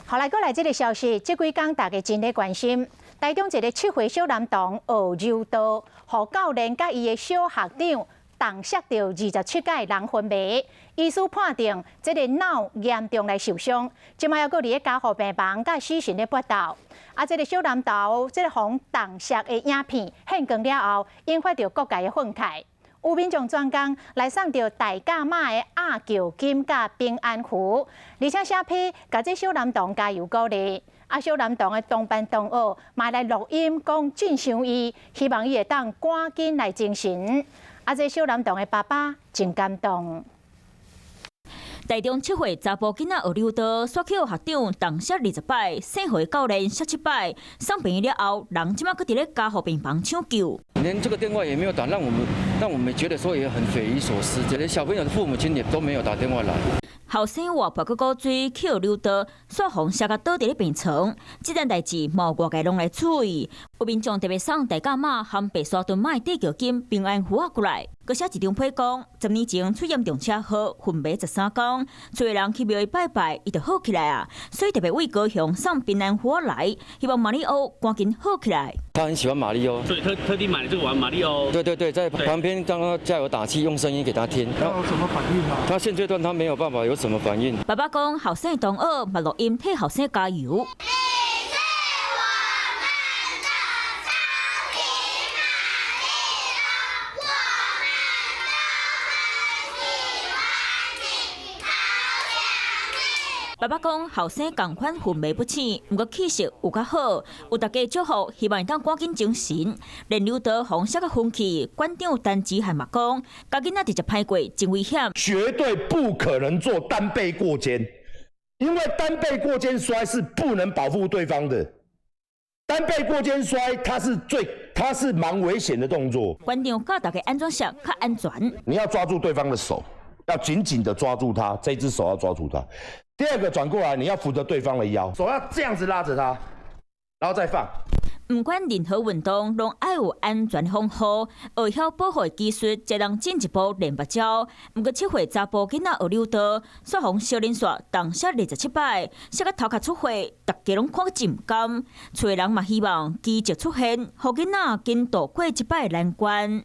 好來，閣來這个消息，這幾工大家真咧關心。台中一个7歲小男童學柔道，予教練佮伊的小學長重摔著27擺人昏迷，醫師判定這个腦嚴重來受傷，這擺猶閣佇咧加護病房佮死神咧搏鬥。啊，這个小男童這个予重摔的影片現光了後，引發著各界的憤慨。有民眾專工來送著大甲媽的鴨轎金佮平安符，而且寫批共這小男童加油鼓勵。啊，小男童的同班同學嘛來錄音講真想伊，希望伊會當趕緊來精神。啊，這小男童的爸爸真感動。台中7歲查埔囡仔學柔道，煞去予學長重摔20擺，姓何教練摔7擺，送病院了後，人這擺閣佇咧加護病房搶救。連這個電話也沒有打，讓我們覺得說也很匪夷所思。這個小朋友的父母親也都沒有打電話來。後生活潑閣古錐去學柔道，煞予摔甲倒佇咧病床。這件代誌嘛有外界攏來注意，有民眾特別送大甲媽和白沙屯媽的地球金平安符仔過來，閣寫一張批講，10年前出嚴重車禍，昏迷13工，厝的人去廟宇拜拜，伊就好起來啊，所以特別為高雄送平安符來，希望馬里歐趕緊好起來。他很喜歡馬里歐，所以特地買了這個玩馬里歐。對對對，在旁邊剛剛加油打氣，用聲音給他聽。他有什麼反應嗎？他現階段他沒有辦法有什麼反應。爸爸講，後生同學嘛錄音替後生加油。你是我們的超級馬里歐，我們都很喜歡你，好想你。爸爸講，後生仝款昏迷不醒，毋過氣色有較好，有大家祝福，希望會當趕緊精神。連柔道予摔甲昏去，館長陳志漢嘛講，共囡仔直接歹過，真危險。絕對不可能做單背過肩，因為單背過肩摔是不能保護對方的。單背過肩摔，它是蠻危險的動作。館長教大家按怎摔較安全。你要抓住對方的手，要緊緊的抓住他，這隻手要抓住他。第二個轉過來，你要扶着對方的腰，手要這樣子拉着他，然後再放。毋管任何運動，攏愛有安全防護，學曉保護技術，才能進一步練目招。毋過7歲查埔囡仔學柔道，煞予小林煞重摔27擺，摔甲頭殼出血，大家攏看真毋甘。厝的人嘛希望奇蹟出現，予囡仔緊渡過這擺難關。